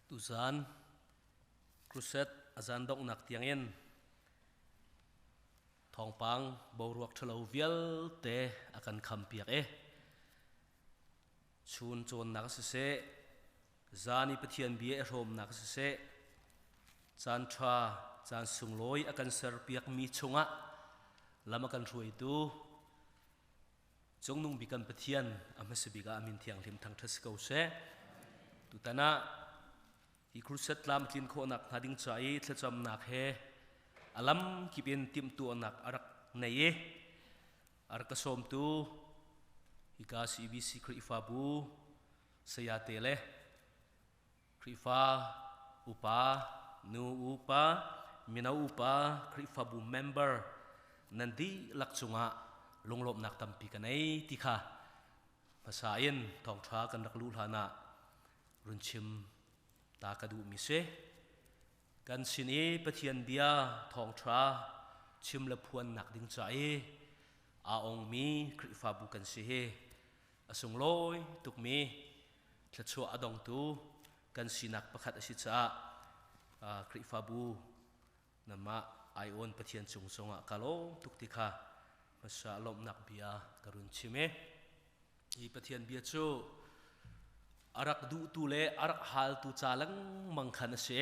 Tuzaan crusade a zan donghnak tiangin thawngpang boruak ṭhalo vialte a kan khampiak i chun cawnnak siseh, zan i Pathian bia i hrawmnak siseh, caan ṭha, caan sunglawi a kan serpiakmi chungah lam a kan hruaitu Cungnung bik kan Pathian a hmasa bik ah a min thianghlim thangṭhat si ko seh. Tutan ah hi crusade tlam tlin khawhnak hnga ding ca i thlacamnak he a lam kip in timhtuahnak a rak nei i a rak ka sawmtu hika CBC Khrihfabu sayate le Khrihfa upa, nu upa, mino upa, Khrihfabu member nan dihlak cungah lunglawmhnak tampi ka nei ti kha hmasa in thawngṭha kan rak luh hlan ah run chim ta ka duhmi si. Kan sin i Pathian bia thawngṭha chim le phuannak ding ca i aa ongmi Khrihfabu kan si hi a sunglawi tukmi thluachuah a dongtu kan sinak pakhat a si caah Khrihfabu namah aiawn Pathian cung zongah ka lawm tuk ti kha hmasa lawmhnak bia ka run chim i hi Pathian bia cu a rak duhtu le a rak haltu ca lengmang khan a si.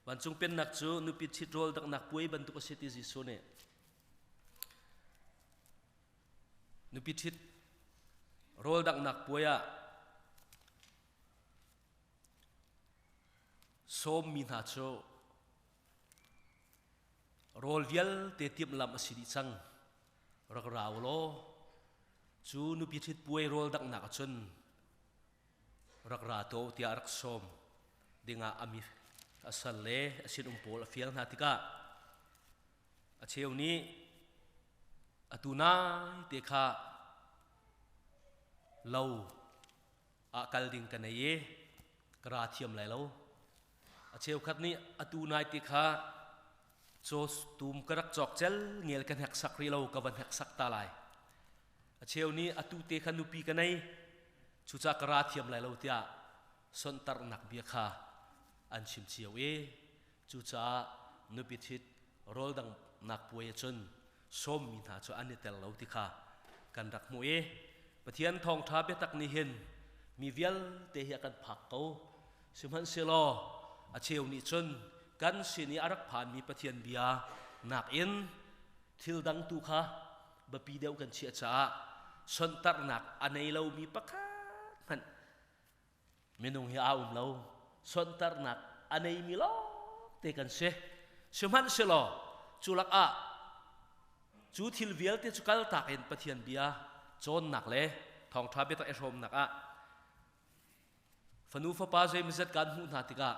Vancung pennak cu nupi ṭhit rawl daknak puai bantuk a si ti Jesuh nih Nupi ṭhit rawl danghnak puai ah sawmmi hna cu rawl vialte timhlamh a si dih cang. Rak ra u law cu nupi ṭhit puai rawl danghnak ah cun rak ra tuah u tiah rak sawm dingah a mi a sal le a sinum pawl a fial hna tikah A cheu nih atu nai te kha lo ah kal ding ka nei i ka ra thiam lai lo. A cheukhat nih atu nai te kha caw tum ka rak cawk cel ngel ka hneksak rih lo ka va hneksak ta lai. A cheu nih atu te kha nupi ka nei cucaah ka ra thiam lai lo tiah sonhtarhnak bia kha an chim cio i Cucaah nupi ṭhit rawldanghnak puai ahcun sawmmi hna cu an i tel lo ti kha kan rak hmuh i Pathian thawngṭha biatak nih hin mi vialte hi a kan phak ko. Sihmanhsehlaw a cheu nih cun kan sin i a rak phanmi Pathian bia nakin thil dang tu kha biapi deuh kan chiah caah sonhtarhnak a nei lomi pakhat hmanh Minung hi aa um lo. Sonhtarhnak a neimi lawngte kan si. Sihmanhsehlaw cu lakah cu thil vialte cu kaltak in Pathian bia cawnnak le thawngṭha biatak i hrawmnak ah fanu fapa zeimazet kan hmuh hna tikah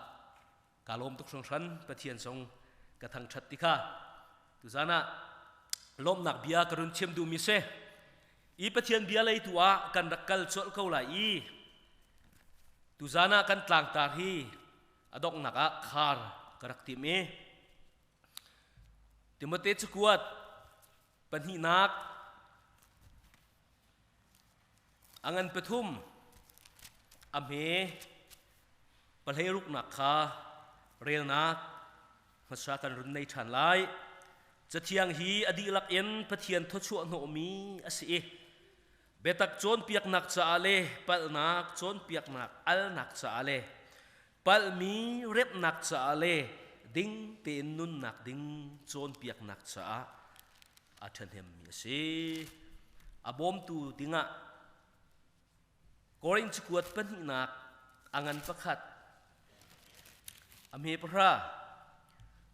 Ka lawm tuk hringhran Pathian zong ka thangṭhat ti kha tuzan ah lawmhnak bia ka run chim duhmi si. I Pathian bia lei tu ah kan rak kal colh ko lai i tuzan ah kan tlangtar hi a donghnak ah khar ka rak tim i Timote cakuat pahnihnak A ngan pathum a hme pahleiruknak kha relnak hmasa kan run nei ṭhan lai. Cathiang hi a dihlak in Pathian thawchuah hnawhmi a si i biatak cawnpiaknak caah le palhnak cawnpiaknak alnak caah le palhmi remhnak caah le ding tein nunnak ding cawnpiaknak caah a ṭhahnemmi a si. A bawmtu dingah Korin cakuat pahnihnak a ngan pakhat a hme pahra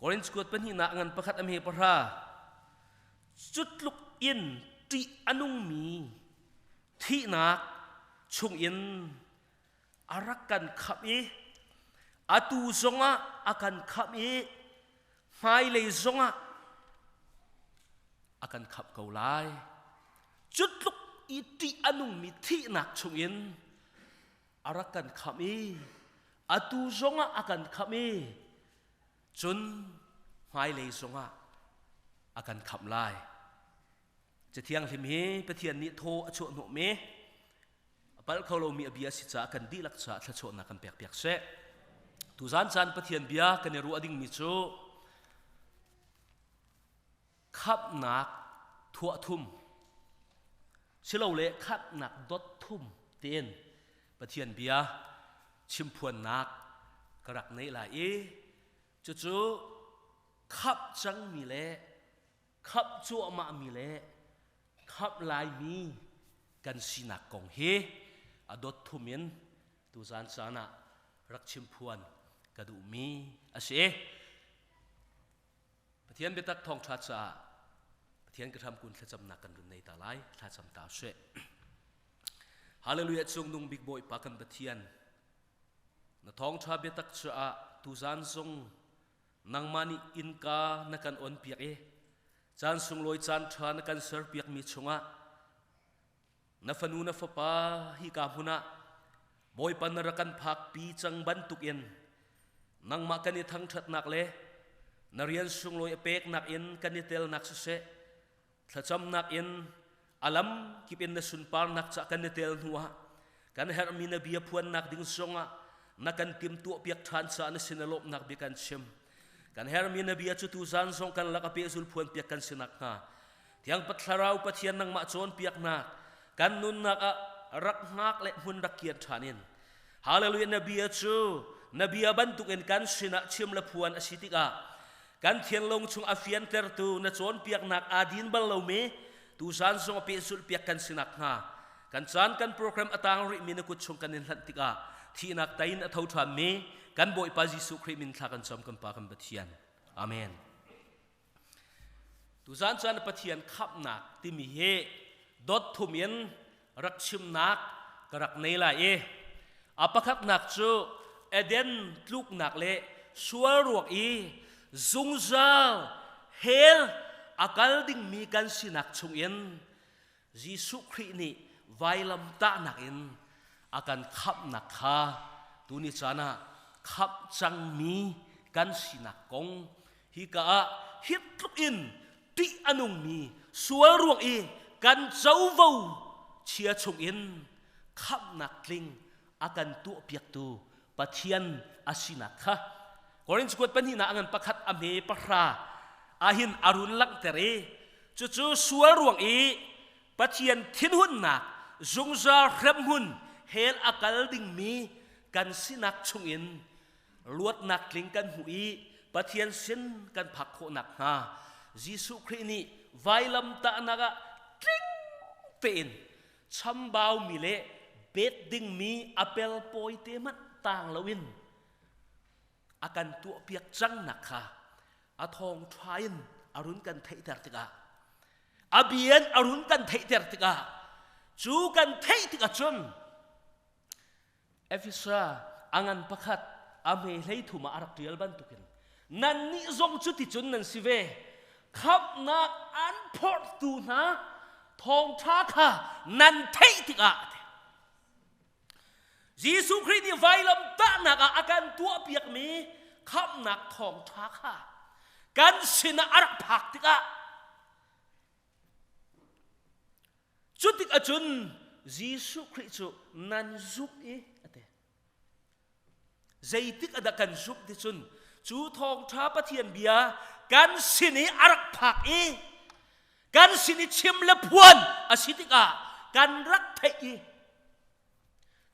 Korin cakuat pahnihnak a ngan pakhat a hme pahra cutluk in ṭih a nungmi thihnak chungin a rak kan khamh i atu zongah a kan khamh i hmailei zongah a kan khamh ko lai. Cu tluk i ṭih a nungmi thihnak chungin a rak kan khamh i atu zongah a kan khamh i cun hmailei zongah a kan khamh lai. Cathianghlim hi Pathian nih thaw a chuah hnawhmi a palh kho lomi a bia si caah kan dihlak caah thluachuahnak kan pekpiak seh. Tuzan caan Pathian bia kan i ruah dingmi cu khamhnak thuah thum silole khamhnak dot thum tiin Pathian bia chimphuannak ka rak neih lai i cucu khamh cangmi le khamh cuahmahmi le khamh laimi kan sinak kong hi a dot thum in tuzan caan ah rak chimphuan ka duhmi a si. Pathian biatak thawngṭha caah Pathian ka hram kun thlacamnak kan run nei ta lai thlacam ta seh. Hallelujah cung nung bik Bawipa kan Pathian na thawngṭha biatak caah tuzan zong nangmah nih innka na kan on piak i caan sunglawi caan ṭha na kan ser piakmi chungah na fanu na fapa hika hmun ah Bawipa na rak kan phakpi cang bantukin nangmah kan i thangṭhatnak le na rian sunglawi a peknak in kan i telnak siseh thlacamnak in a lam kip in na sunparnak ca kan i tel hnu ah kan herhmi na bia phuannak ding zongah na kan timtuah piak ṭhan caah na sin a lawmhnak bia kan chim kan herhmi na bia cu tuzan zong kan lak a pehzul phuan piak kan si nakhnga Thiang Thlarau Pathian nangmah cawnpiaknak kan nunnak ah rak hngak le hmun rak kian ṭhan in Hallelujah na bia cu na bia bantukin kan sinah chim le phuan a si tikah kan thianlung chung a fiantertu na cawnpiaknak aa din bal lomi tuzan zong a pehzulh piak kan si nakhnga kan caan kan program a tang rihmi na kut chung kan in hlanh tikah thihnak tain a tho ṭhanmi kan Bawipa Jesuh Khrih min thla kan cam kan Pa kan Pathian Amen. Tuzan caan Pathian khamhnak timi hi dot thum in rak chimnak ka rak nei lai i a pakhatnak cu Eden tluknak le sual ruak i zungzal hell a kal dingmi kan sinak chungin Jesuh Khrih nih vailamtahnak in a kan khamhnak kha tuni caan ah khamh cangmi kan sinak kong hika ah hi tluk in ṭih a nungmi sual ruang i kan covo chia chungin khamhnak tling a kan tuahpiaktu Pathian a sinak kha Korinth kuat pahnihnak a ngan pakhat a hme pahra ahin a run langhter i cucu sual ruang i Pathian thinhunnak zungzal hremhmun hell a kal dingmi kan sinak chungin luatnak tling kan hmuh i Pathian sin kan phak khawh nakhnga Jesuh Khrih nih vailamtahnak ah tling tein chambaumi le bet dingmi a pelpawi te hmanh tang loin a kan tuahpiak cangnak kha a thawngṭha in a run kan theihter tikah a bian a run kan theihter tikah cu kan theih tikah cun Efesa a ngan pakhat a hme hlei thum ah a rak ṭial bantukin nannih zong cuticun nan si ve khamhnak an phorhtu hna thawngṭha kha nan theih tikah Jesuh Khrih nih vailam tahnak ah a kan tuahpiakmi khamhnak thawngṭha kha kan sinah a rak phak tikah Cutik ahcun Jesuh Khrih cu nan zumh i a ti. Zeitik ah dah kan zumh ti cun cu thawngṭha Pathian bia kan sin i a rak phak i kan sin i chim le phuan a si tikah kan rak theih i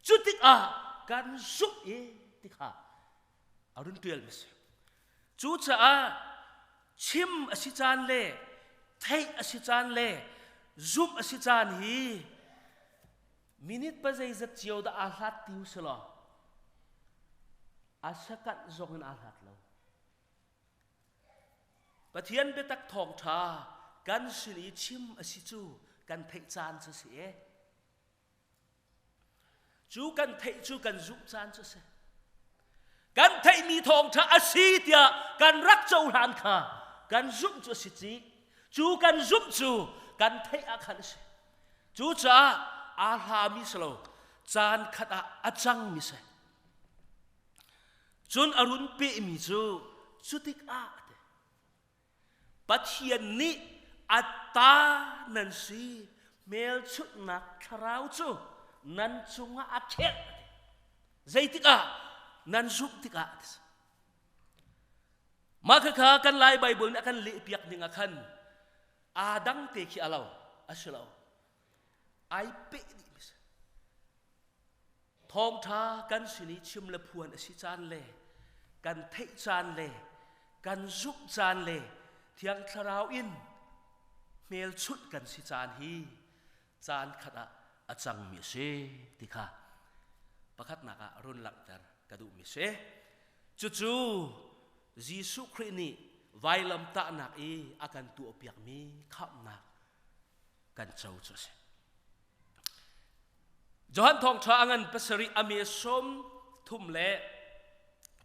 cu tikah kan zumh i ti kha a run ṭialmi a si. Cucaah chim a si caan le theih a si caan le zumh a si caan hi minute pa zeizat cio dah aa hlat ti u silaw a sakanh zong in aa hlat lo. Pathian biatak thawngṭha kan sin i chim a si cu kan theih caan cu si e. Cu kan theih cu kan zumh caan cu a si. Kan theihmi thawngṭha a si tiah kan rak cohlan kha kan zumh cu a si ci. Cu kan zumh cu kan theih ah khan a si. Cucaah aa hlami si lo, caan khat ah a cangmi si. Cun a run pehmi cu cu tikah a ti. Pathian nih a ta nan si hmelchunhnak thlarau cu nan cungah a khelh. Zeitik ah? Nan zumh tikah. Mah khakha kan Lai Bible nih a kan lehpiak ning ah khan aa dang te khi a lo. A si lo. Ai peh dih mi si. Thawngṭha kan sin i chim le phuan a si caan le kan theih caan le kan zumh caan le Thiang Thlarau in hmelchunh kan si caan hi caan khat ah a cangmi a si ti kha pakhatnak ah run langhter ka duhmi a si. Cucu Jesuh Khrih nih vailamtahnak i a kan tuahpiakmi khamhnak kan co cu a si. Johan thawngṭha a ngan pasarih a me 37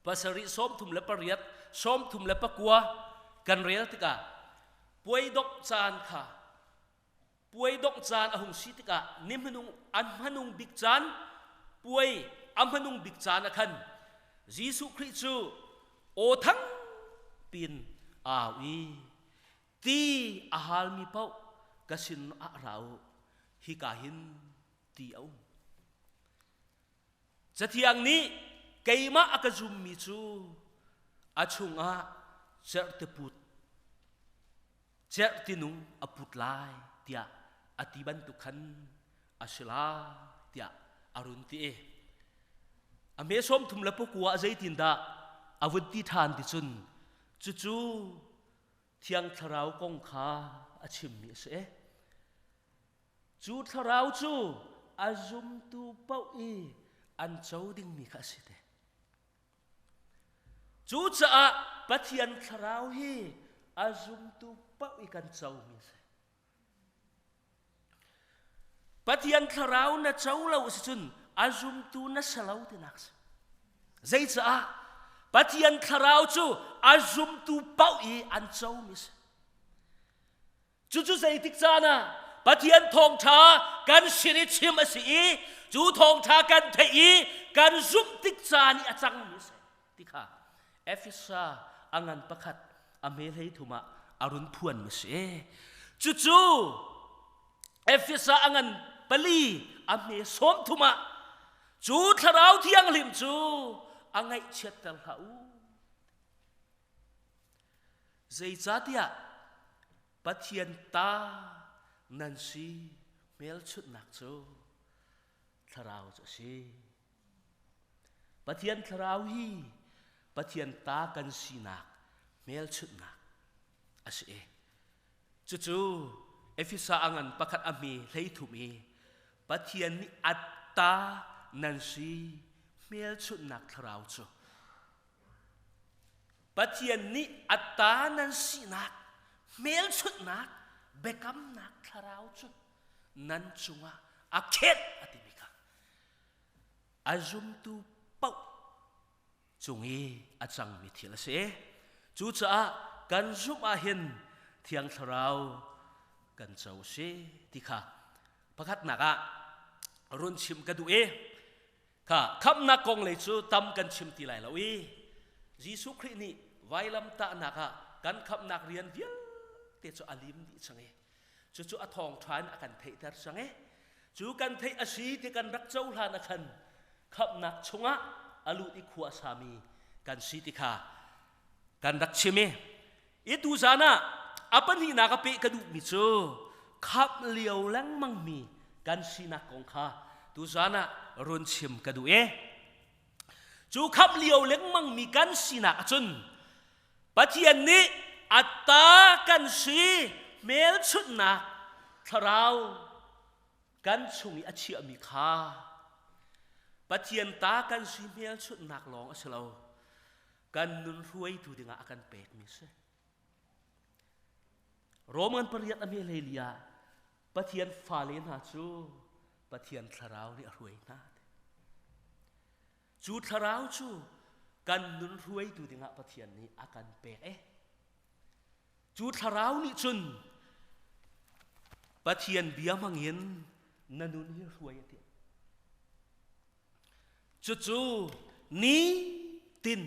38 39 kan rel tikah puai dongh caan kha puai dongh caan a hung si tikah ni hmanung an hmanung bik caan puai a hmanung bik caan ah khan Jesuh Khrih cu aw thang pin au i Ti a halmi paoh ka sin ah ra u, hika hin ti a um. Cathiang nih keimah a ka zummi cu a chungah cerhtiput cerhtinung a put lai tiah a ti bantuk khan a si lai tiah a run ti i a hme 39 zeitindah a vun ti ṭhan ti cun cucu Thiang Thlarau kong kha a chimmi a si. Cu Thlarau cu a zumtu paoh i an co dingmi kha a si te. Cucaah Pathian Thlarau hi a zumtu paoh i kan comi a si. Pathian thlarau na co lo si cun a zumtu na si lo tinak si. Zeicaah Pathian thlarau cu a zumtu paoh i an comi si. Cucu zeitik caan ah Pathian thawngṭha kan sin i chim a si i cu thawngṭha kan theih i kan zumh tik caan i a cangmi a si. Ti kha Efesa a ngan pakhat a hme hlei thum ah a run phuan mi si. Cucu Efesa a ngan pali a hme 30 ah cu thlarau thianghlim cu a ngaihchiatter hlah u. Zeicahtiah Pathian ta nan si hmelchunhnak cu thlarau cu a si. Pathian thlarau hi Pathian ta kan sinak hmelchunhnak a si. Cucu Efesa a ngan pakhat a hme 33 i Pathian nih a ta nan si hmelchunhnak thlarau cu Pathian nih a ta nan sinak hmelchunhnak biakamnak thlarau cu nan cungah a khenh a timi kha A zumtu paoh cung i a cangmi thil a si. Cucaah kan zumh ahhin Thiang Thlarau kan co a si ti kha pakhatnak ah run chim ka duh i kha khamhnak kong lei cu tam kan chim ti lai lo i Jesuh Khrih nih vailamtahnak ah kan khamhnak rian vialte cu a lim dih cang i cucu a thawngṭha in a kan theihter cang i cu kan theih a si ti kan rak cohlan ah khan khamhnak chungah a lut i khua a sami kan si ti kha kan rak chim i i tuzan ah a pahnihnak a peh ka duhmi cu khamh lio lengmangmi kan sinak kong kha tuzan ah run chim ka duh i cu khamh lio lengmangmi kan sinak ahcun Pathian nih a ta kan si hmelchunhnak thlarau kan chung i a chiahmi kha Pathian ta kan si hmelchunhnak lawng a si lo kan nun hruaitu dingah a kan pekmi a si. Rom ngan pariat a hme hlei li ah Pathian fale hna cu Pathian thlarau nih a hruai hna. Cu thlarau cu kan nun hruaitu dingah Pathian nih a kan pek e. Cu thlarau nih cun Pathian bia hmangin na nun hi hruai a timh. Cucu nitin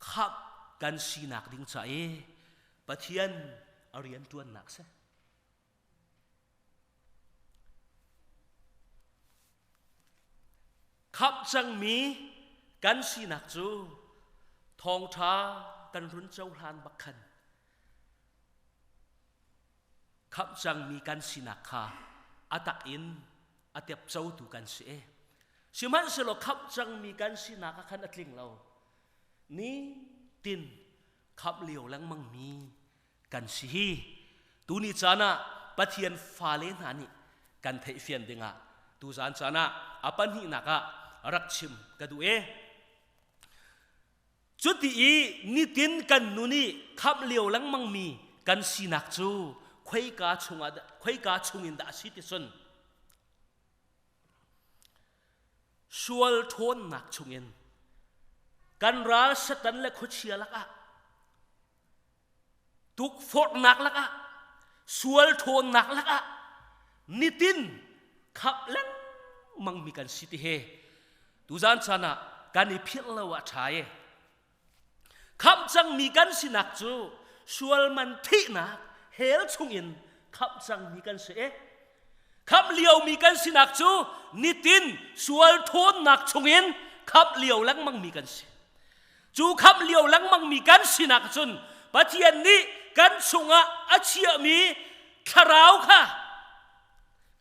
khamh kan sinak ding ca i Pathian a rianṭuannak si. Khamh cangmi Kan sinak cu thawngṭha kan run cohlan bak khan khamh cangmi kan sinak kha a tak in a tepcotu kan si. Sihmanhsehlaw khamh cangmi kan sinak ah khan a tling lo. Nitin khamh lio lengmangmi kan si hi tuni caan ah Pathian fale hna nih kan theihfian dingah tuzaan caan ah a pahnihnak ah rak chim ka duh e. Cuti i nitin kan nun i khamh lio lengmangmi kan sinak cu khoika chungah khoika chungin dah a si ti cun sual ṭhawnnak chungin kan ral Satan le khuachia lakah tukforhnak lakah sual ṭhawnnak lakah nitin khap lengmang mi kan si ti he tuzan caan ah kan i philh lo ah ṭha e khamh cangmi kan sinak cu sual man thihnak hell chungin khamh cangmi kan si e khamh liomi kan sinak cu nitin sual ṭhawnnak chungin khamh lio lengmang mi kan si Cu khamh lio lengmangmi kan sinak cun Pathian nih kan chungah a chiahmi thlarau kha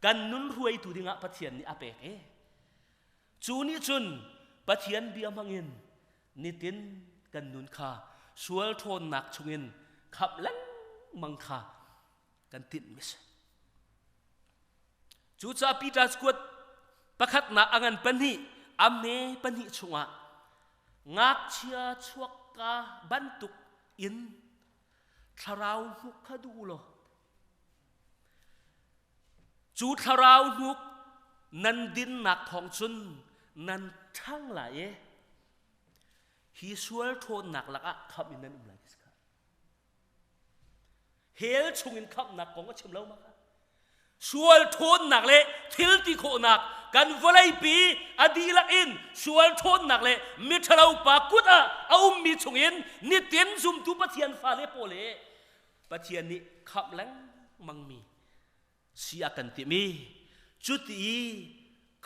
kan nun hruaitu dingah Pathian nih a pek i cu nih cun Pathian bia hmangin nitin kan nun kha sual ṭhawnnak chungin khamh lengmang kha kan tinhmi a si. Cucaah Peter kuat pakhatnak a ngan pahnih a hme pahnih chungah ngakchia chuakka bantuk in thlarau hnuk kha duh u law cu thlarau hnuk nan dinnak thawng cun nan ṭhang lai i hi sual ṭhawnnak lakah khamh in nan um lai ti si kha. Hell chungin khamhnak kong a chim lo ma kha? Sual ṭhawnnak le thil ti khawhnak kan vawleipi a dihlak in sual ṭhawnnak le miṭhalo pa kut ah a ummi chungin nitin zumtu Pathian fale pawl he Pathian nih khamh lengmangmi si a kan timi cuti i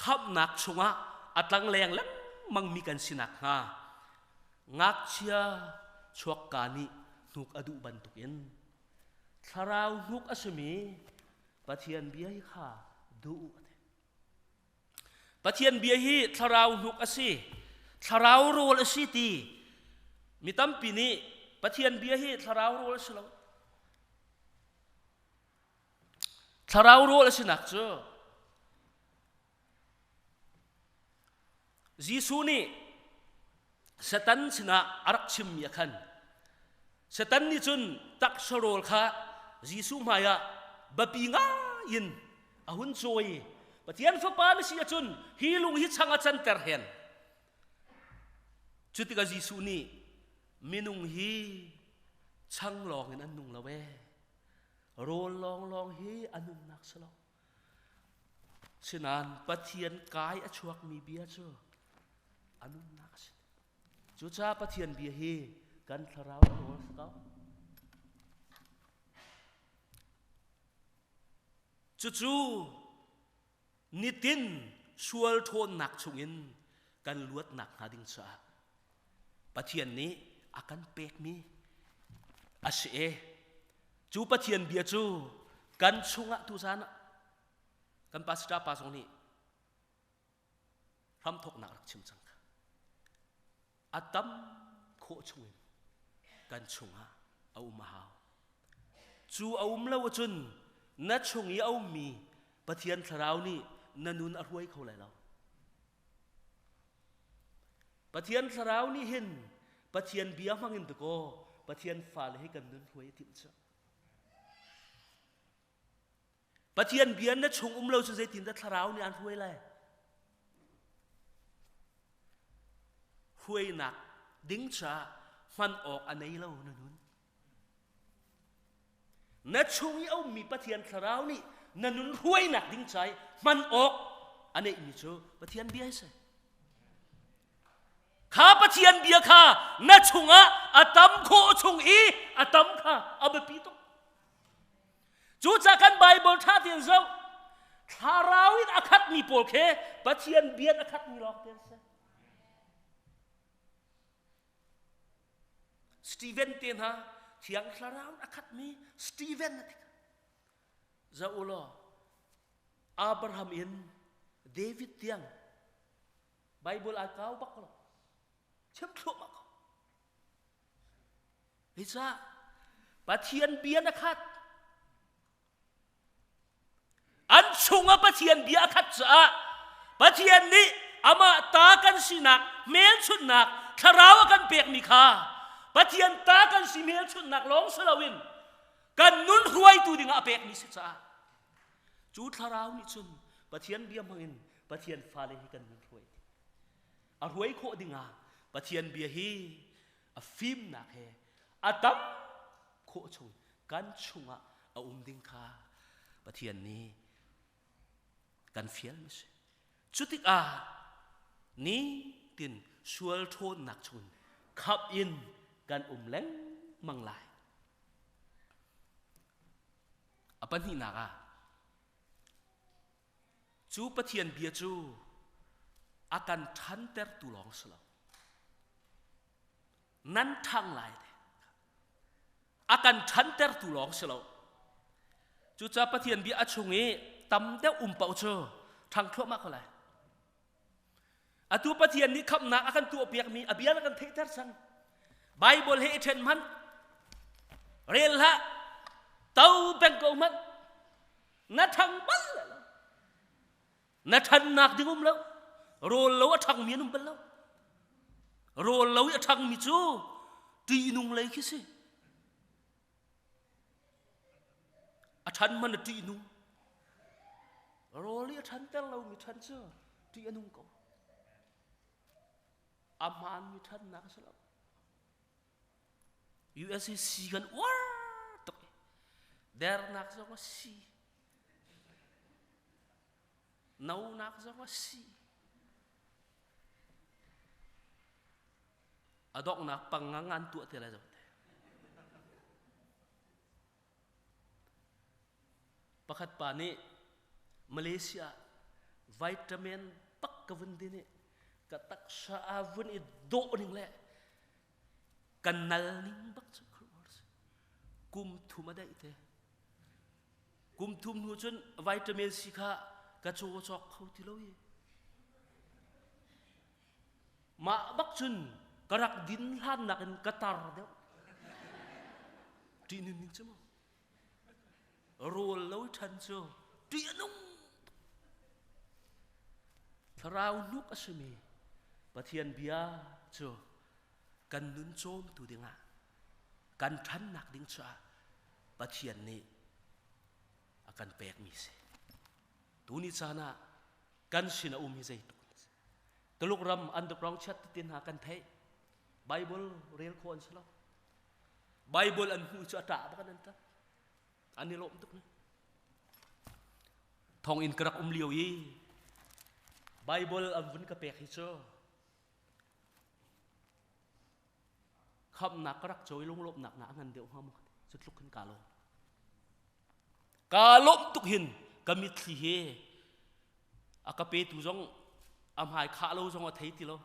khamhnak chungah a tlangleng lengmangmi kan si nakhnga ngakchia chuakka nih hnuk a duh bantukin thlarau hnuk a simi Pathian bia hi kha duh a ti. Pathian bia hi thlarau hnuk a si, thlarau rawl a si ti mi tampi nih Pathian bia hi thlarau rawl a si lo. Thlarau rawl a sinak cu Jesuh nih Satan sinah a rak chimmi a khan. Satan nih cun taksa rawl kha Jesuh hmaiah biapi ngai in a hun cawi. Pathian fapa na si ahcun hi lung hi chang a canter hen. Cu tikah Jesuh nih minung hi chang lawng in an nung lo ee. Rawl lawnglawng hi a nunnak si lo. Sinain Pathian kai a chuakmi bia cu a nunnak a si. Cucaah Pathian bia hi kan thlarau rawl si ko. Cucu nitin sual ṭhawnnak chungin kan luatnak hnga ding caah Pathian nih a kan pekmi a si e. Cu Pathian bia cu kan chungah tuzan ah kan pastor pa zong nih hramthawknak rak chim cang kha. A tam khawh chungin kan chungah a um a hau. Cu a um lo ahcun na chung i a ummi Pathian Thlarau nih na nun a hruai kho lai lo. Pathian Thlarau nih hin Pathian bia hmangin dakaw Pathian fale hi kan nun hruai a timh cu. Pathian bia na chung um lo cu zeitindah Thlarau nih aan hruai lai? Hruainak ding caah hman awk a nei lo na nun. Na chung i a ummi Pathian Thlarau nih na nun hruainak ding ca i hman awk a neihmi cu Pathian bia a si. Kha Pathian bia kha na chungah a tam khawh chung i a tam kha a biapi tuk. Cucaah kan Bible ṭha tein zoh. Thlarau in a khatmi pawl khi Pathian bia in a khatmi lawng te an si. Steven te hna Thiang Thlarau a khatmi Steven a ti. Zoh u law Abraham in David tiang Bible ai kau bak lo. Chim thluahmah ko. Hi ca Pathian bia na khat. An chungah Pathian bia a khat caah Pathian nih amah ta kan sinak hmelchunhnak thlarau a kan pekmi kha Pathian ta kan si hmelchunhnak lawng si loin kan nun hruaitu dingah a pekmi si caah cu thlarau nih cun Pathian bia hmangin Pathian fale hi kan nun hruai a hruai khawh dingah Pathian bia hi a fimnak he a tam khawh chung kan chungah a um ding kha Pathian nih kan fialmi si. Cutikah nitin sual ṭhawnnak chungin khap in kan um lengmang lai. A pahnihnak ah cu Pathian bia cu a kan ṭhantertu lawng si lo. Nan ṭhang lai te. A kan ṭhantertu lawng si lo. Cucaah Pathian bia a chung i tam deuh um paoh cu ṭhang thluahmah ko lai. Atu Pathian nih khamhnak a kan tuahpiakmi a bia na kan theihter cang. Bible he i ṭhen hmanh, rel hlah, to peng ko hmanh, na ṭhang bal lo. Na ṭhannak ding um lo. Rawl lo a ṭhangmi an um bal lo. Rawl lo i a ṭhangmi cu ṭihnung lei khi si. A ṭhan man a ṭihnung. Rawl i a ṭhanter lomi ṭhan cu ṭih a nung ko. A hmaanmi ṭhannak a si lo. USA si kan uar tuk i dernak zong a si. Nonak zong a si. A donghnak pang ngan tuah te lai zo te. Pakhat pa nih Malaysia vitamin pak ka vun din i ka taksa a vun i dawh ning le ka nal ning bak cu kum thum a daih te. Kum thum hnu cun vitamin C kha ka caw cawk kho ti lo i mah bak cun ka rak din hlan nakin ka tar deuh. Ṭih nun ning cu maw? Rawl lo ṭhan cu ṭih a nung. Thlarau hnuk a simi Pathian bia cu kan nun cawmtu dingah kan ṭhannak ding caah Pathian nih a kan pekmi si. Tuni caan ah kan sin a um hi zeitluk a si. Tuluk ram underground chiat ti hna kan theih. Bible rel khawh an si lo. Bible an hmuh cu a ṭah bak an ṭap. An i lawm tuk ni. Thonginn ka rak um lio i Bible an vun ka pek hi cu khamnak ka rak cawi lunglawmhnak na a ngan deuh hnga maw cu tluk hin kaa lawm kaa lawmh tuk hin ka mitthli he a ka petu zong a hmai khah lo zong a thei ti lo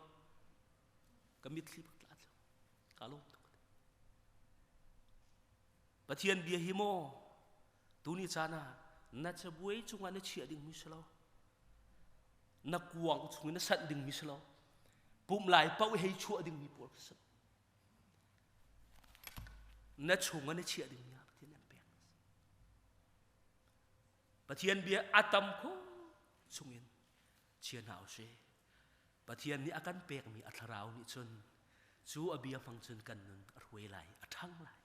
ka mitthli bak tla kaa lawm tuk Pathian bia hi maw tuni caan ah na cabuai cungah na chiah dingmi si lo na kuang chung in na sanh dingmi si lo pumh lai paoh hei chuah dingmi pawl khi si na chung ah na chiah dingmi ah Pathian an pek Pathian bia a tam kho chungin chia hna usih Pathian nih a kan pekmi a thlarau nih cun cu a bia hmang cun kan nun a hruai lai a ṭhang lai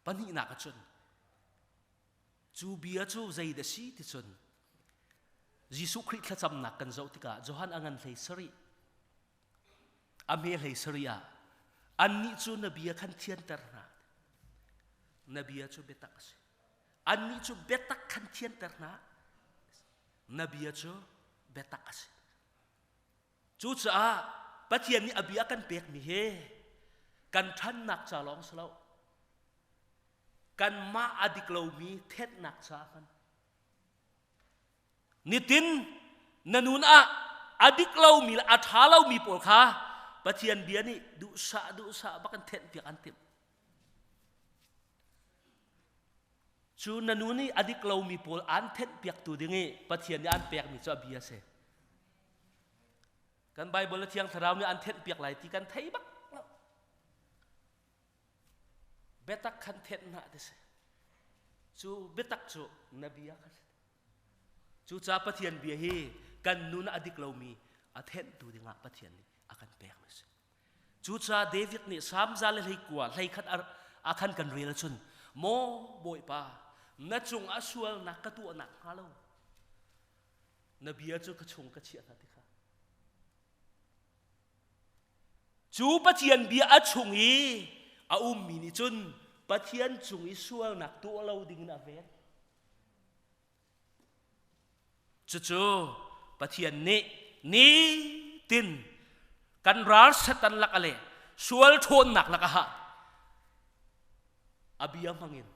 pahnihnak ah cun Cu bia cu zeidah si ti cun Jesuh Khrih thlacamnak kan zoh tikah Johan a ngan hlei sarih a hme hlei sarih ah annih cu na bia khan thianter hna na bia cu biatak a si annih cu biatak khan thianter hna na bia cu biatak a si cucaah Pathian nih a bia kan pekmi hi kan ṭhannak ca lawng si lo kanmah a dik lomi thetnak caah khan nitin na nun ah a dik lomi le a ṭha lomi pawl kha Pathian bia nih duhsah duhsah bak in thenh piak an timh. Cu na nu nih a dik lomi pawl aan thenh piaktu ding i Pathian nih aan pekmi cu a bia a si. Kan Bible le Thiang Thlarau nih an thenh piak lai ti kan thei bak lo. Biatak khan thenh hna ti si. Cu biatak cu na bia kha si. Cucaah Pathian bia hi kan nun a dik lomi a thenhtu dingah Pathian nih a kan pekmi a si. Cucaah David nih Salm za le 19 hleikhat a khan kan rel ahcun Maw Bawipa, na cung ah sualnak ka tuahnak hnga lo na bia cu ka chung ka chiah hna ti kha. Cu Pathian bia a chung i a ummi nih cun Pathian cung i sualnak tuah lo dingin a ven. Cucu Pathian nih nitin kan ral Satan lak le sual ṭhawnnak lakah a bia hmangin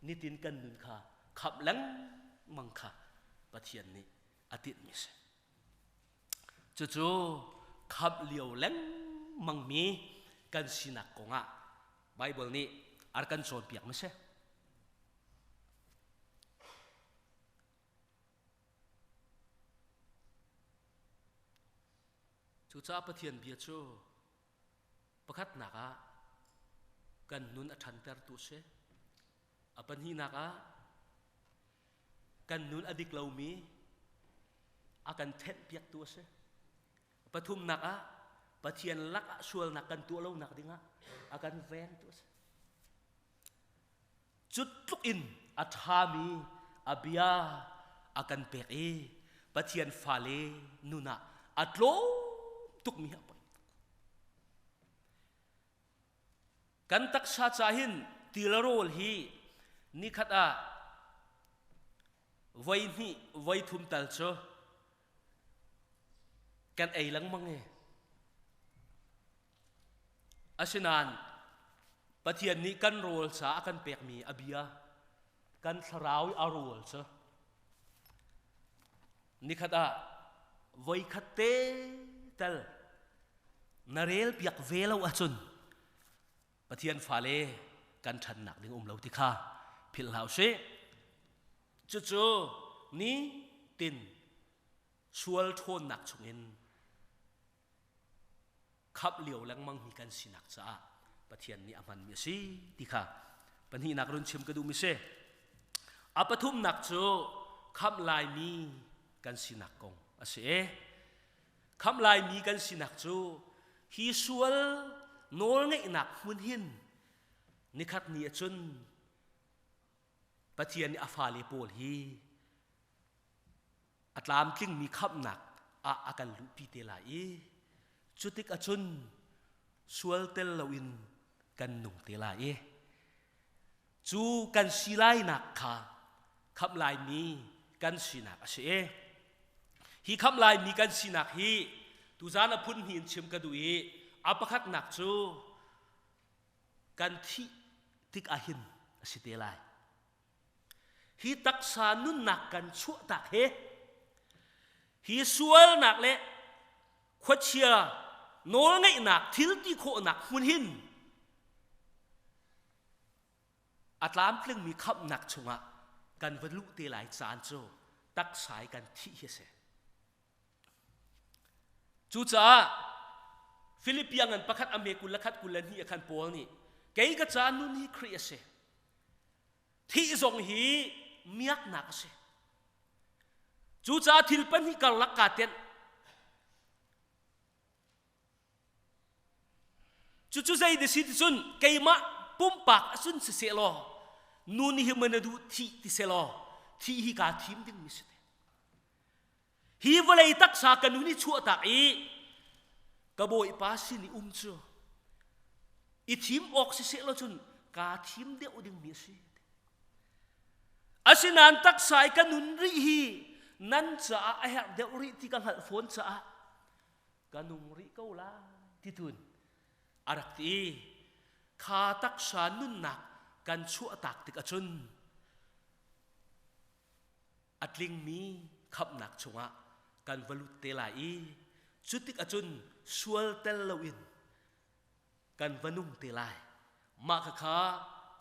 nitin kan nun kha khamh lengmang kha Pathian nih a tinhmi a si. Cucu khamh lio lengmangmi kan sinak kongah Baibal nih a kan cawnpiak ma si. Cucaah Pathian bia cu pakhatnak ah kan nun a ṭhantertu a si. A pahnihnak ah kan nun a dik lomi a kan thenhpiaktu a si. Pathumnak ah Pathian lakah sualnak kan tuah lonak dingah a kan vengtu a si. Cu tluk in a ṭhami a bia a kan pek i Pathian fale nun ah a tlawm tukmi a poi. Kan taksa ca hin til rawl hi nikhat ah voi hnih voi thum tal cu kan ei lengmang i asinain Pathian nih kan rawl ca a kan pekmi a bia kan thlarau i a rawl cu nikhat ah voikhat te tel na rel piak ve lo ahcun Pathian fale kan ṭhannak ding um lo ti kha philh hlah usih. Cucu ni tin sual ṭhawnnak chungin khamh lio lengmang mi kan sinak caah Pathian nih a hmanmi a si ti kha pahnihnak run chim ka duhmi si. A pathumnak cu khamh laimi kan sinak kong a si. Khamh laimi kan sinak cu hi sual nawlngeihnak hmun hin nikhat ni ahcun Pathian nih a fale pawl hi a tlamtlingmi khamhnak ah a kan luhpi te lai i cutik ahcun sual tel loin kan nung te lai i cu kan si lainak kha khamh laimi kan sinak a si i hi khamh laimi kan sinak hi tuzan a phun hnih in chim ka duh i a pakhatnak cu kan thih tik ahhin a si te lai. Hi taksa nunnak kan chuahtak he hi sualnak le khuachia nawlngeihnak thil ti khawhnak hmun hin a tlamtlingmi khamhnak chungah kan va luh te lai caan cu taksa i kan thih hi a si. Cucaah Filipia ngan pakhat a me 21 22 a khan Paul nih kei ka ca nun hi Khrih a si. Thih zong hi miaknak a si. Cucaah thil pahnih karlak kaa tenh. Cucu zei na si ti cun keimah pumpak acun siseh law nu nih hi na duh thih ti seh law thih hi kaa thim dingmi si te. Hi vawlei taksa ka nu nih chuahtak i ka bawipa sin i um cu i thim awk siseh law cun kaa thim deuh dingmi a si. Asinain taksa i ka nun rih hi nan caah a herh deuh rih ti ka hngalh fawn caah ka nung rih ko lai ti tun a rak ti i kha taksa nunnak kan chuahtak tik ahcun a tlingmi khamhnak chungah kan va lut te lai i cutik ahcun sual tel loin. kan va nung te lai. Mah khakha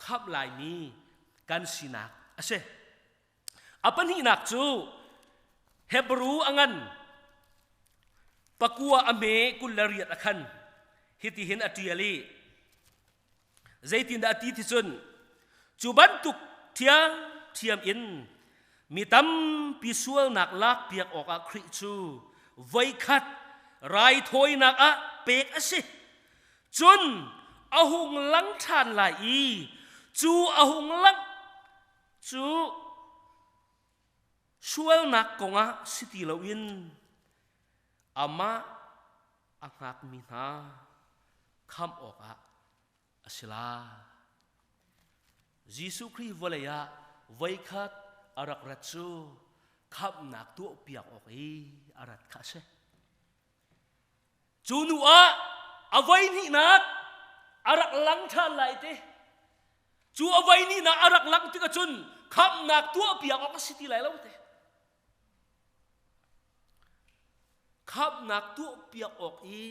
khamh laimi kan sinak a si. A pahnihnak cu Hebrew a ngan pakua a hme 28 a khan hitihin a ṭial i zeitindah a ti ti cun cu bantuk ṭhiamṭhiam in mi tampi sualnak lakpiak awkah Khrih cu voikhat raithawinak ah pek a si. Cun a hung lang ṭhan lai i cu a hung langh cu sualnak kongah si ti loin amah a hngakmi hna khamh awkah a si lai. Jesuh Khrih vawlei ah voikhat a rak rat cu khamhnak tuahpiak awk i a rat kha a si. Cu nu ah a voihnihnak a rak lang ṭhan lai te. Cu a voihnihnak a rak langh tikah cun khamhnak tuahpiak awk a si ti lai lo te. Khamhnak tuahpiak awk i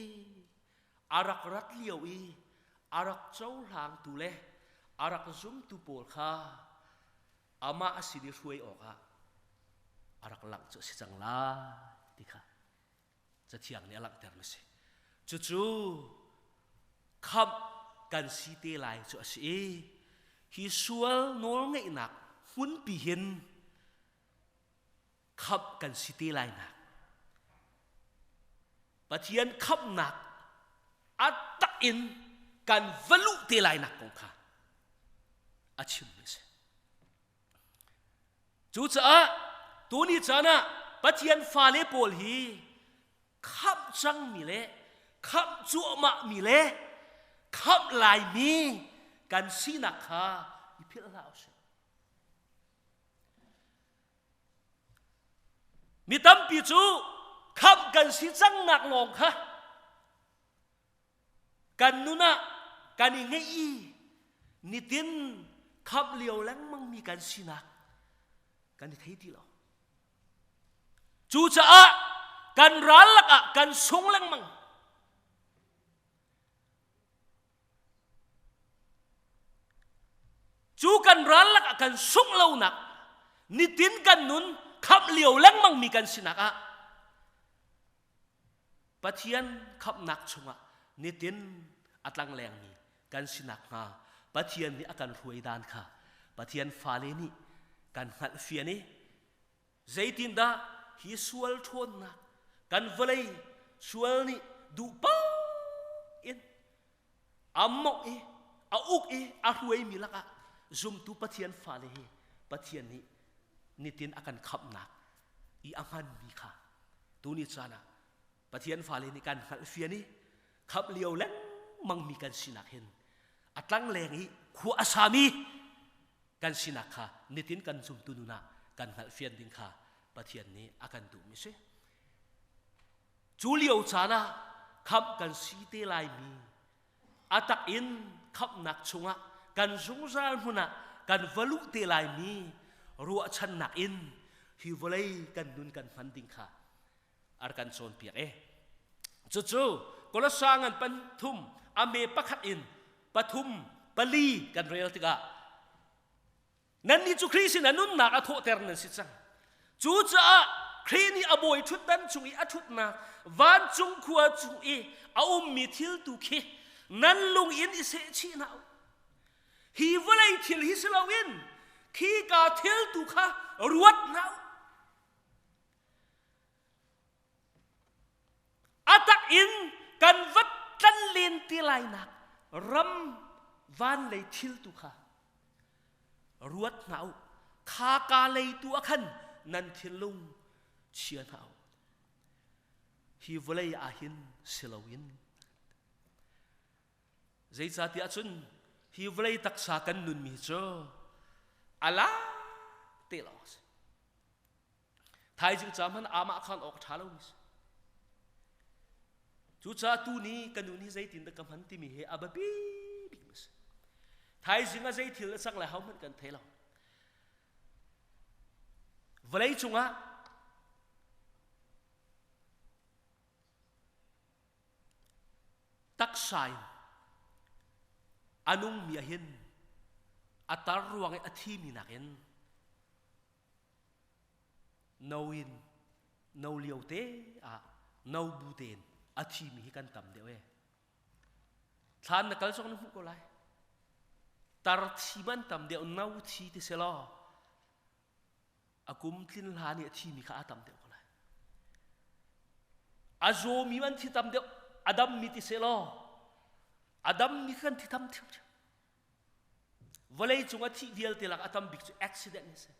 a rak rat lio i a rak cohlangtu le a rak zumtu pawl kha amah a sin i hruai awkah a rak langh cu a si cang lai ti kha Cathiang nih a langhtermi a si. Cucu khamh kan si te lai cu a si i hi sual nawlngeihnak hmunpi hin khamh kan si te lai nak Pathian khamhnak a tak in kan va luh te lai nak kong kha a chimmi a si. Cucaah tuni caan ah Pathian fale pawl hi khamh cangmi le khamh cuahmahmi le khamh laimi kan sinak kha i philh hlah usih. Mi tampi cu khamh kan si cangnak lawng kha kan nun ah kan i ngeih i nitin khamh lio lengmang mi kan sinak kan i thei ti lo. Cucaah kan ral lakah kan sung lengmang. Cu kan ral lakah kan sungh lonak nitin kan nun khamh lio lengmang mi kan sinak ah Pathian khamhnak chungah nitin a tlanglengmi kan si nakhnga Pathian nih a kan hruai dan kha Pathian fale nih kan hngalhfian i zeitindah hi sual ṭhawnnak kan vawlei sual nih duh paoh in a mawngh i a uk i a hruaimi lakah zumtu Pathian fale hi Pathian nih nitin a kan khamhnak i a hmanmi kha tuni caan ah Pathian fale nih kan hngalhfian i khamh lio lengmangmi kan sinak hin a tlangleng i khua a sami kan sinak kha nitin kan zumtu nun ah kan hngalhfian ding kha Pathian nih a kan duhmi si. Cu lio caan ah khamh kan si te laimi a tak in khamhnak chungah kan zungzal hmun ah kan va luh te laimi ruahchannak in hi vawlei kan nun kan hman ding kha a kan cawnpiak e. Cucu Kolosa ngan panthum a me pakhat in pathum pali kan rel tikah Nannih cu Khrih sinah nunnak a thawhter nan si cang. Cucaah Khrih nih a bawi ṭhutdan cung i a ṭhutnak vancung khua cung i a ummi thil tu khi nan lung in i sehchih hna u. Hi vawlei thil hi si loin khika thil tu kha ruat hna u. A tak in kan vat tlan len ti lainak ram van lei thil tu kha ruat hna u. Kha ka lei tu ah khan nan thinlung chia hna u. Hi vawlei ah hin si loin Zeicahtiah cun hi vawlei taksa kan nunmi cu a la te lawng a si. Thaizing ca hmanh amah khan awk a ṭha lomi si. Cucaah tu ni ka nun hi zeitindah ka hman timi hi a biapi bikmi a si. Thaizing ah zei thil a cang lai ho hmanh kan thei lo. Vawlei cungah taksa in. A nungmi ah hin a tar ruang i a thimi nakin no in no lio te ah no bu tein a thimi hi kan tam deuh e. Thlan na kal zong na hmuh ko lai. Tar thi man tam deuh no thi ti se law a kum tlin hlan i a thimi kha a tam deuh ko lai. A zawmi an thi tam deuh, a dammi ti seh law, a dammi kha kan thi tam ṭhiamṭhiam. Vawlei cung a thih vialte lak a tam bik cu accident a si.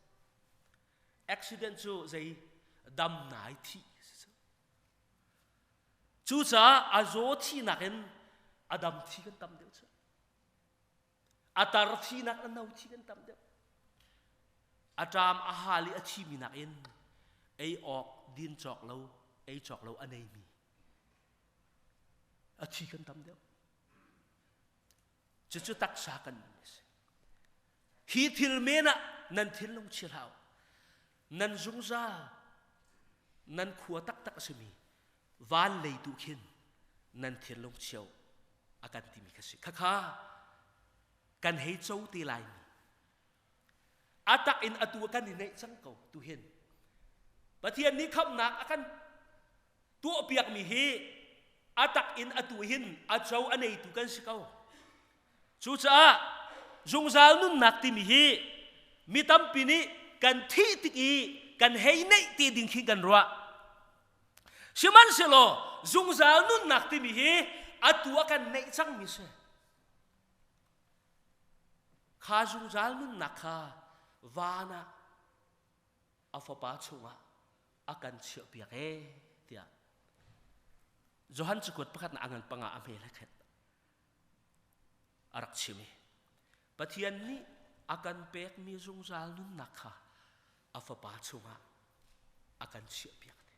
Accident cu zei dam nai thih si. Cucaah a zaw thihnak in a dam thi kan tam deuh cu. A tar thinak a no thi kan tam deuh. A ṭam a hal i a thimi nakin ei awk din cawk lo ei cawk lo a neimi a thi kan tam deuh. Cucu taksa kan nun a si. Hi thil men ah nan thinlung chia hlah u. Nan zungzal nan khua taktak a simi van lei tu khin nan thinlung cheu a kan timi kha si. Khakha kan hei co te laimi. A tak in atu kan i neih cang ko tu hin. Pathian nih khamhnak a kan tuahpiakmi hi a tak in atu hin a co a neitu kan si ko. Cucaah zungzal nunnak timi hi mi tampi nih kan thih tik i kan hei neih te ding khi kan ruah. Sihmanhsehlaw zungzal nunnak timi hi atu a kan neih cangmi si. Kha zungzal nunnak kha van ah a fapa chungah a kan chiahpiak ee tiah Johan cakuat pakhat na angan panga a hmel he khet a rak chim i Pathian nih a kan pekmi zungzal nunnak kha a fapa chungah a kan chiahpiak te.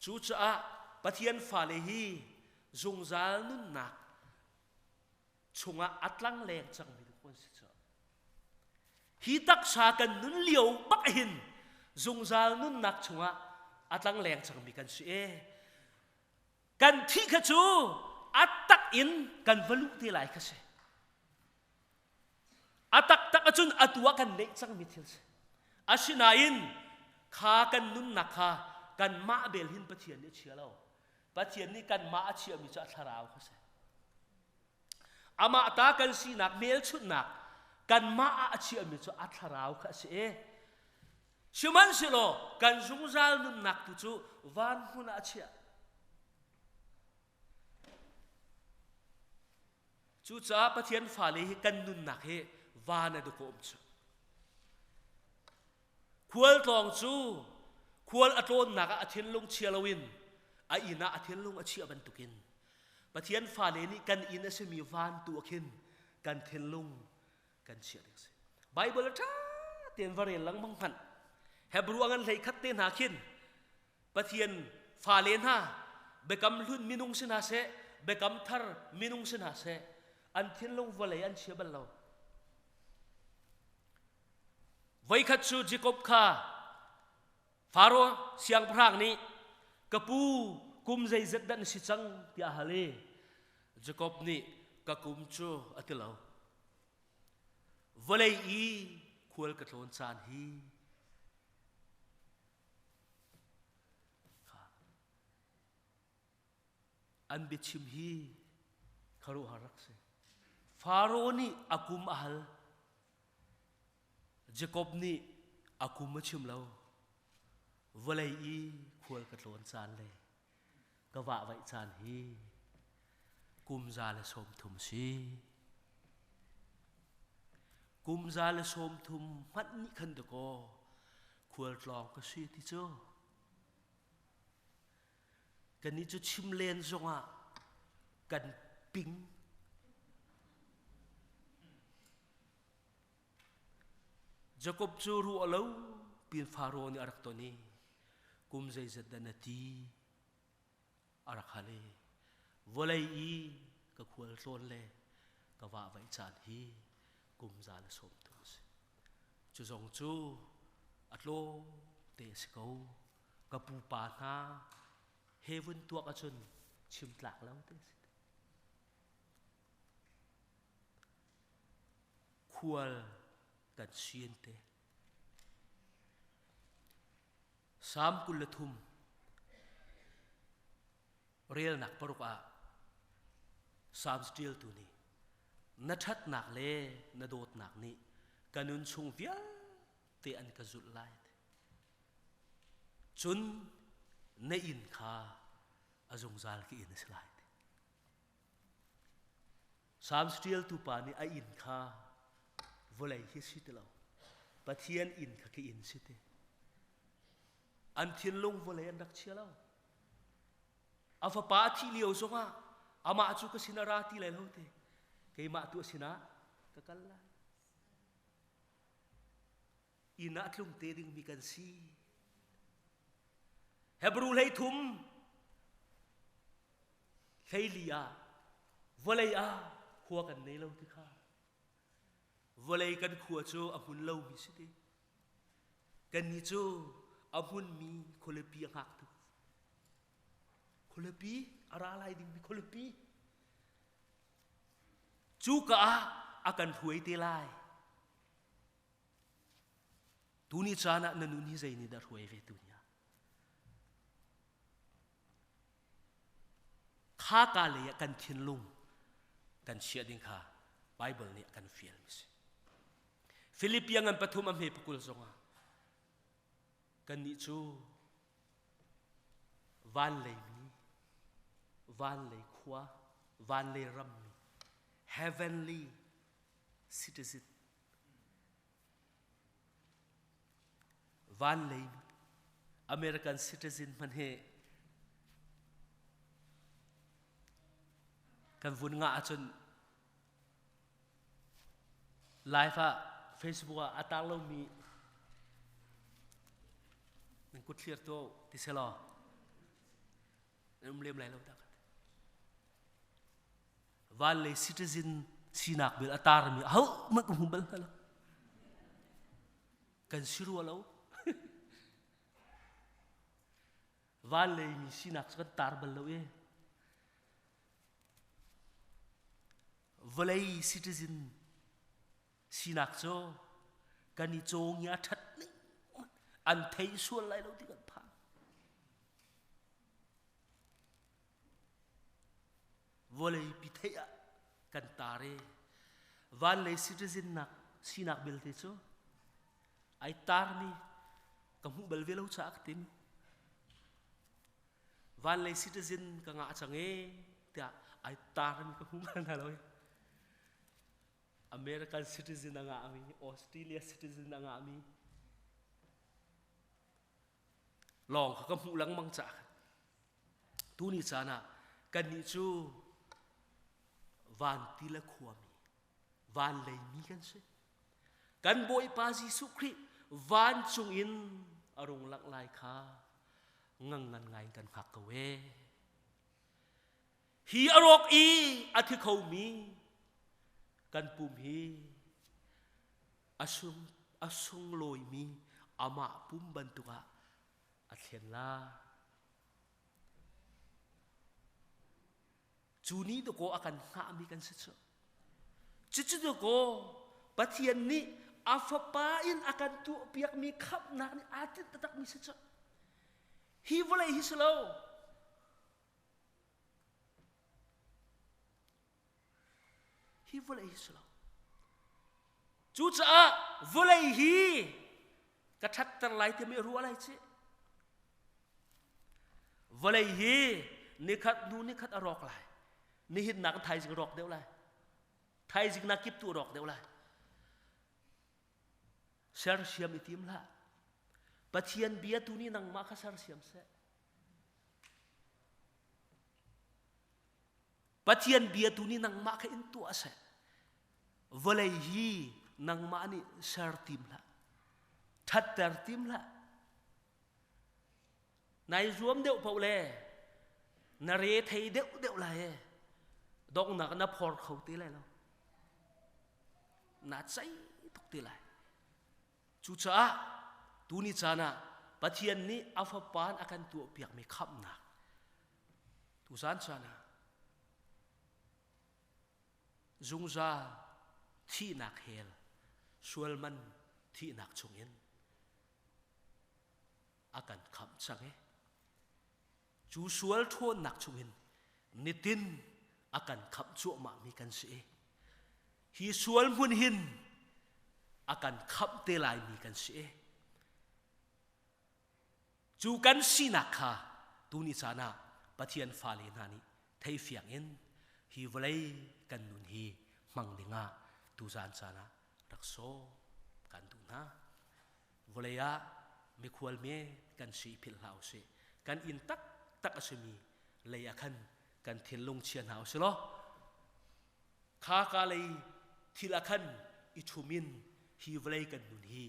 Cucaah Pathian fale hi zungzal nunnak chungah a tlang leng cangmi kan si cu. Hi taksa kan nun lio bak hin zungzal nunnak chungah a tlang leng cangmi kan si e. Kan thih kha cu a tak in kan va luh te lai kha si. A taktak ahcun atu ah kan neih cangmi thil si. Asinain kha kan nunnak kha kanmah bel hin Pathian nih a chia lo. Pathian nih kanmah a chiahmi cu a thlarau kha si. Amah ta kan sinak hmelchunhnak kanmah ah a chiahmi cu a thlarau kha a si i sihmanhsehlaw kan zungzal nunnak tu cu van hmun ah a chiah. Cucaah Pathian fale hi kan nunnak hi van a dawkawm cu. Khualtlawng cu khual a tlawnnak ah a thinlung chia loin a inn ah a thinlung a chiah bantukin Pathian fale nih kan inn a simi van tu ah khin kan thinlung kan chiah ding a si. Bible a ṭha tein va rel lengmang hmanh. Hebrew a ngan hlei khat te hna khin Pathian fale hna biakam hlun minung si hna seh biakam thar minung si hna seh an thinlung vawlei an chia bal lo. Voikhat cu Jacob kha Faro siangpahrang nih ka pu kum zeizat dah na si cang tiah a hal i Jacob nih ka kum cu a ti lo. Vawlei i khual ka tlawn caan hi An biachim hi khuaruahhar rak si. Faro nih a kum a hal. Jakob nih a kum a chim lo. Vawlei i khual ka tlawn caan le ka vahvaih caan hi kum 130 si. Kum 130 hmanh nih khan dakaw khualtlawng ka si ti cu. Kannih cu chim len zongah kan ping. Jakob cu ruah lo pin Faro nih a rak ton i kum zeizat dah na ti a rak hal i vawlei i ka khual tlawn le ka vahvaih caan hi kum 130 a si. Cu zong cu a tlawm te a si ko. Ka pupa hna he vun tuak ahcun chim tlak lo te a si. Khual kan si an ti. Salm 23 relnak paruk ah Psalms ṭialtu nih na ṭhatnak le na dawtnak nih ka nun chung vialte an ka zulh lai. Cun na inn kha a zungzal ka inn a si lai. Psalms ṭialtu pa nih a inn kha vawlei hi si ti lo. Pathian inn kha ka inn si ti. An thinlung vawlei an rak chia lo. A fapa a thih lio zongah amah cu ka sin a ra ti lai lo te. Keimah tu a sinah ka kal lai. Inn ah tlung te dingmi kan si. Hebrew hlei thum hleili ah vawlei ah khua kan nei lo ti kha vawlei kan khua cu a hmun lomi si ti kannih cu a hmunmi khualipi a hngaktu khualipi a ra lai dingmi khualipi cuka ah a kan hruai te lai Tuni caan ah na nun hi zei nih dah hruai ve tuni ah? Kha ka lei ah kan thinlung kan chiah ding kha Bible nih a kan fial mi si. Philippian ngan pathum a hme pakul zongah kannih cu van lei mi van lei khua van lei ram mi heavenly citizen Van lei American citizen hmanh hi kan vun ngah ahcun live ah Facebook ah a tar lomi nan kut thlir tu ti selaw nan um lem lai lo dah Van lei citizen sinak bil a tarmi aho hmanh ka hmu bal hna lo. Kan si rua lo. Van lei mi sinak cu kan tar bal lo e. Vawlei citizen sinak cu kan i cawng i a ṭhat ning an thei sual lai lo ti kan phang. Vawleipi theih ah kan tar i van lei citizen nak sinak belte cu ai tarmi ka hmuh bal ve lo caah ka tim. Van lei citizen ka ngah cang e tiah ai tarmi ka hmu bal hna lo. American citizen a ngahmi, Australia citizen a ngahmi lawng kha ka hmuh lengmang caah khan tuni caan ah kannih cu van ti le khuami van leimi kan si kan bawipa Jesuh Khrih vancung in a rung langh lai kha ngangngan ngai in kan hngak ko e hi a rawk i a thi khomi kan pum hi a sung a sunglawimi amah pum bantuk ah a thlen la. Cu ni dakaw a kan hngahmi kan si cu. Cucu dakaw Pathian nih a fapa in a kan tuahpiakmi khamhnak nih aa tinh taktakmi si cu. Hi vawlei hi si lo. Hi vawlei hi si lo. Cucaah vawlei hi ka ṭhatter lai timi a ruah lai ci. Vawlei hi nikhat hnu nikhat a rawk lai. Nihin nak thaizing rawk deuh lai. Thaizing nak kip tu rawk deuh lai. Sersiam i tim hlah. Pathian bia tu nih nangmah kha sersiam seh. Pathian bia tu nih nangmah kha in tuah seh. Vawlei hi nangmah nih ser tim hlah. Ṭhatter tim hlah. Nai zuam deuh paoh le na re thei deuh deuh lai e. Donghnak na phor kho te lai lo. Na cei tuk te lai. Cucaah tuni caan ah Pathian nih a Fapa in a kan tuahpiakmi khamhnak tuzan caan ah zungzal thihnak hell. Sualman thihnak chungin a kan khamh cang i cu sual ṭhawnnak chungin nitin a kan khamh cuahmahmi kan si i hi sual hmun hin a kan khamh te laimi kan si i cu kan sinak kha tuni caan ah Pathian fale hna nih theifiang in hi vawlei kan nun hi hmang dingah tuzan caan ah rak sawm kan duh hna. Vawlei ah mikhual me kan si philh hlah usih. Kan inn taktak a simi lei ah khan kan thinlung chia hna usih law kha ka lei thil ah khan i ṭhum in hi vawlei kan nun hi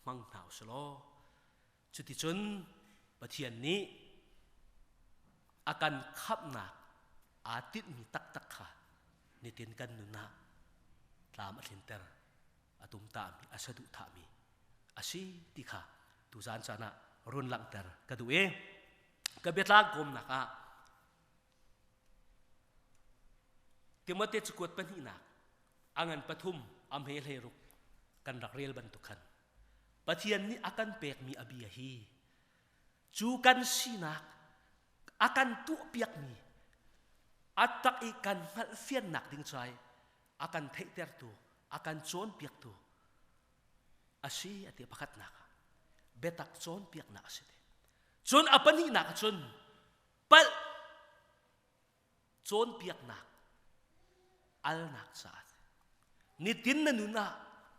hmang hna usih law cuticun Pathian nih a kan khamhnak aa tinhmi taktak kha nitin kan nun ah tlam a tlinter a tumtahmi a saduhthahmi a si ti kha tuzan caan ah run langhter ka duh i ka biatlang kawmnak ah Timote cakuat pahnihnak a ngan pathum a hme hlei ruk kan rak rel bantuk khan Pathian nih a kan pekmi a bia hi cu kan sinak a kan tuahpiakmi a tak i kan hngalhfiannak ding cai a kan theihtertu a kan cawnpiaktu a si a ti pakhatnak ah biatak cawnpiaknak a si ti cun a pahnihnak ah cun palh cawnpiaknak alnak caah nitin na nun ah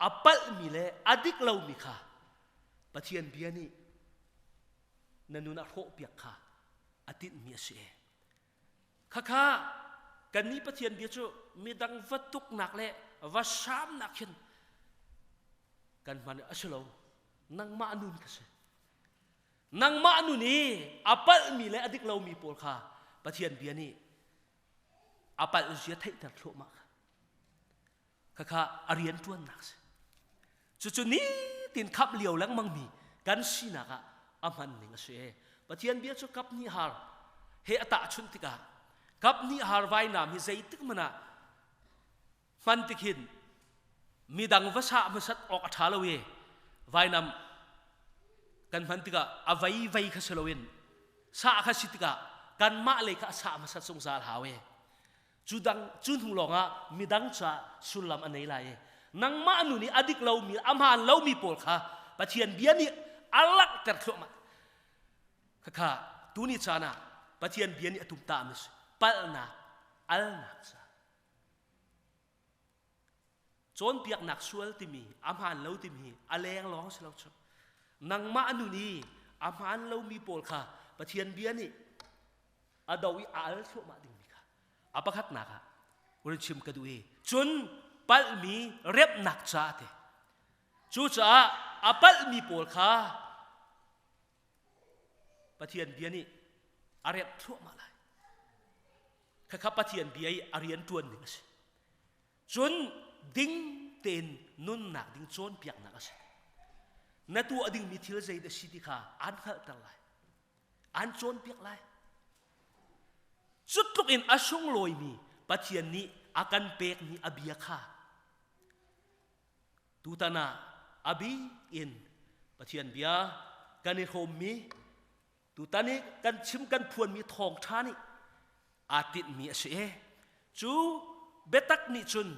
a palhmi le a dik lomi kha Pathian bia nih na nun ah hrawhpiak kha a tinhmi a si. Khakha kannih Pathian bia cu midang va tuknak le va hramnak khin kan hman a si lo. Nangmah nun kha si. Nangmah nun i a palhmi le a dik lomi pawl kha Pathian bia nih a palh zia theihter thluahmah kha. Khakha a rian ṭuannak si. Cucu nitin khap lio lengmang mi kan sinak ah a hman ning a si. Pathian bia cu kap hnih har he a tahchunh tikah kap hnih har vainam hi zeitik hmanh ah hman tik hin midang va sah hmasat awk a ṭha lo i vainam kan hman tikah a vei vei kha si loin sah kha si tikah kanmah lei kha a sah hmasat zungzal hau e. Cu dang cu hnu lawngah midang caah sullam a nei lai i nangmah nu nih a dik lomi a hmaan lomi pawl kha Pathian bia nih a langhter thluahmah. Khakha tuni caan ah Pathian bia nih a tumtah mi si palhnak alnak ca cawnpiaknak sual timi a hmaan lo timi a leng lawng si lo cu nangmah nun i a hmaan lomi pawl kha Pathian bia nih a do i a al thluahmah dingmi kha a pakhatnak ah hun chim ka duh i cun palhmi remnak ca te cucaah a palhmi pawl kha Pathian bia nih a remh thluahmah lai khakha Pathian bia i a rian ṭuan ning a si Cun ding tein nunnak ding cawnpiaknak a si. Na tuah dingmi thil zeidah si ti kha aan hngalhter lai. Aan cawnpiak lai. Cu tluk in a sunglawimi Pathian nih a kan pekmi a bia kha tutan ah a bik in Pathian bia kan i hrawmmi Tutan i kan chim kan phuanmi thawngṭha nih aa tinhmi a si i cu biatak nih cun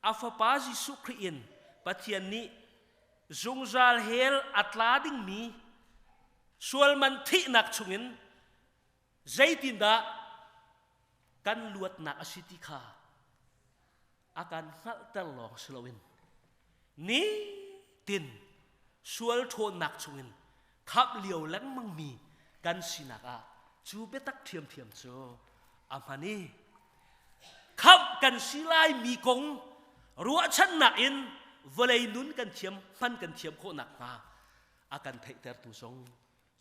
a fapa Jesuh Khrih in Pathian nih zungzal hell a tla dingmi sualman thihnak chungin zeitindah kan luatnak a si ti kha a kan hngalhter lawng si loin nitin sual ṭhawnnak chungin khamh lio lengmangmi kan sinak ah cu biatak ṭhiamṭhiam cu a hman i khamh kan si laimi kong ruahchannak in vawlei nun kan thiam hman kan thiam khawh nakhnga a kan theihtertu zong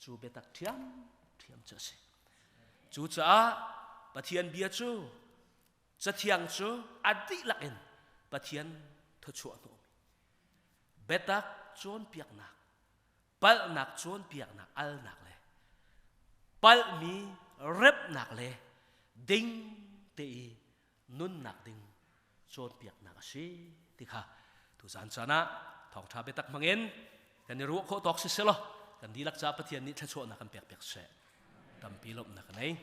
cu biatak ṭhiamṭhiam cu a si. Cucaah Pathian bia cu Cathiang cu a dihlak in Pathian thawchuah hnawhmi biatak cawnpiaknak, palhnak cawnpiaknak alnak le palhmi remhnak le ding te i nunnak ding cawnpiaknak a si ti kha. Tu zan caan ah thawngṭha biatak hmangin kan i ruah khawh tawk si selaw kan dihlak ca Pathian nih thluachuahnak kan pek piak seh. Tampi lawmhnak ka nei.